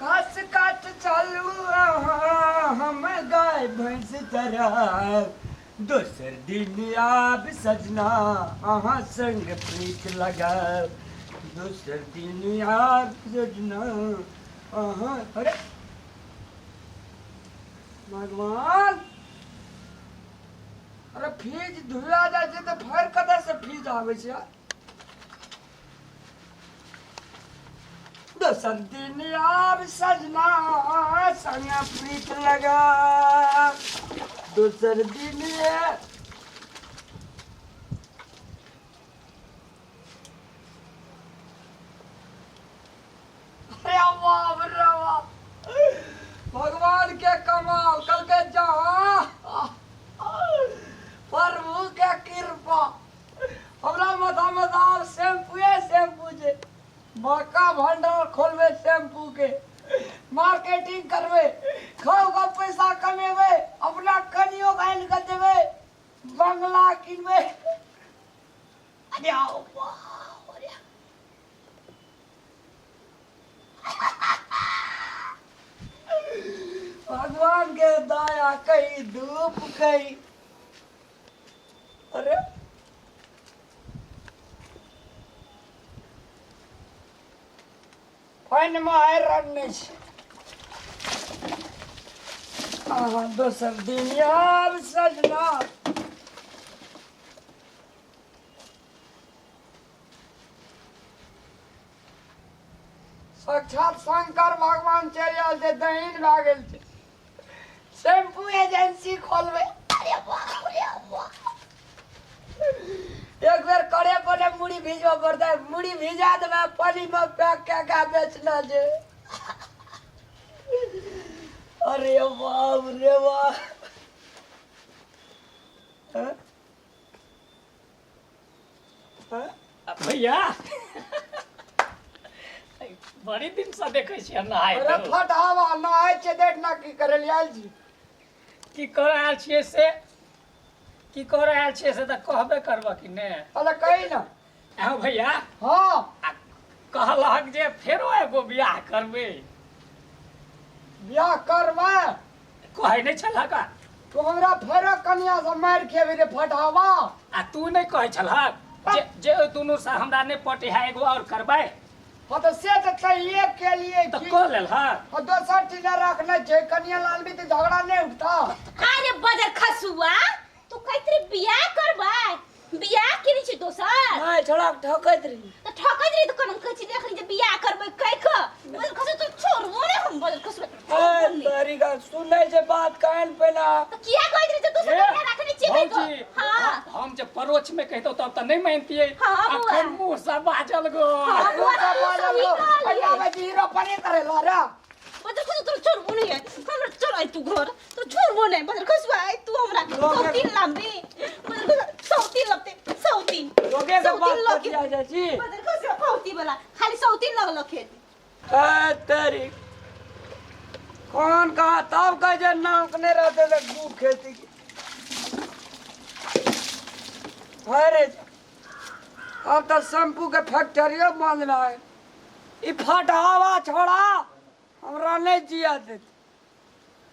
घास काट चलू अहाँ, हम गाय भैंस चराब। दोसर दिन आब सजना अहाँ संग प्रीत लगाब। दोसर दिन आब सजना अहाँ। अरे भगवान, अरे फीज धुआ जाइ छै तऽ फेर कतऽसँ फीज आबै छै यार? दोसर दिन आब सजना संग प्रीत लगा। दोसर दिन अरे बाप रे बाप, भगवान के कमाल। कल के जहाँ प्रभु के कृपा, हमरा माथा में तऽ आब शैम्पूए शैम्पू छै। बड़का भंडार खोलबै, शैम्पू के मार्केटिंग करबै, खूब के पैसा कमेबै, अपना कनियो के आनि कऽ देबै, बंगला किनबै। अरे बाप रे, भगवान के दया कही धूप कही। अरे पानिमे आयरन नहि छै। अहाँ दोसर दिन आब सजना। साक्षात शंकर भगवान चलि आयल छै, दहीन भए गेल छै। शैम्पू एजेंसी खोलबै। अरे बाप रे बाप, एक बेर करे पड़े मुड़ी भिजबऽ पड़तै। मुड़ी भिजा देबै, पानिमे पैक कए कऽ बेचना छै। अरे बाप रे बाप। हँ? हँ? भैया, बड़ी दिन से देखै छियै नहाय। अरे फटावा नहाय छै, देख ना की करे ले आयल छी। की कर आयल छियै से, की कर आयल छियै से तऽ कहबे करबऽ कि ने? अरे कही ना। आहो भैया। हाँ। आ कहलहक जे फेरो एगो बियाह करबै। बियाह करबै? कहै नहि छलहक? तू हमरा फेरो कनिया से मारि खेबी रे फटावा। आ तू नहि कहै छलहक जे जे ओहि दुनू से हमरा नहि पटे है, एगो और करबै? हाँ तऽ से तऽ कहिए के लिए। तऽ कऽ लेलहक। और दोसर टीना रखने छै, कनिया लानबी तऽ झगड़ा नहीं उठता? अरे बदर खसुआ, तू कहैत रही बियाह करबै, बियाह केने छी दोसर? नहीं, छोड़ा ठकैत रही। तऽ ठकैत रही तऽ कोना कहै छी देखली जे बियाह करबै कहि कऽ। बदर खसुआ तू छोड़बो ने हम, बदर खसुआ। ए तोरी का सुनै छै बात कान पहिला। तऽ किया कहैत रही जे दोसर ए, बियाह रखने छी कहि कऽ? भौजी। हाँ। हम जे परोक्ष में कहितौ तब तऽ नहि मानितियै। हाँ, बौआ। अखन मुँह से बाजल गो। हाँ, बौआ, तू बाजल सही गो। कहलियै। अरे आबै छी, हीरो पनी करे ला रे। बदर खसुआ तू छोड़बो नहीं है हमरा, चल आइ तू घर, तू छोड़बो नहीं। बदर खसुआ आइ तू हमरा सौतीन लांबी। बदर खसुआ सौतीन लगते सौतीन। लोगे के बात सौतीन लगे। कटिया जाइ छी। बदर खसुआ पौती वाला खाली सौतीन लगल खेत। ए तेरी कौन कहा तब कहे जे नाक नहीं रहते तो गू खेती की। अरे अब तो शैम्पू के फैक्ट्रियो बंद रहा है। ई फटावा छोड़ा हमरा नहीं जिया देत।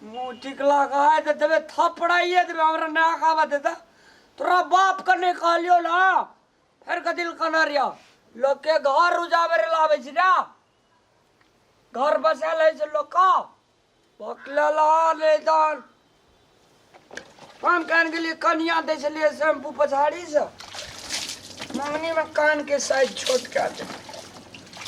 मुँह टिकला कहे तो देबे थपड़ाइए देबे, हमरा नाक आवा देता। तोरा बाप के नहीं कहलियो ना, फेर कथिल कनरिया लोग के घर उजाबे लाबै छी ना, घर बसा लै छै लोग का बकला ला नहीं दान। हम कान के लिए कनिया दै छलियै शैम्पू पछाड़ी से, मंगनी में कान के साइज छोट कए दे।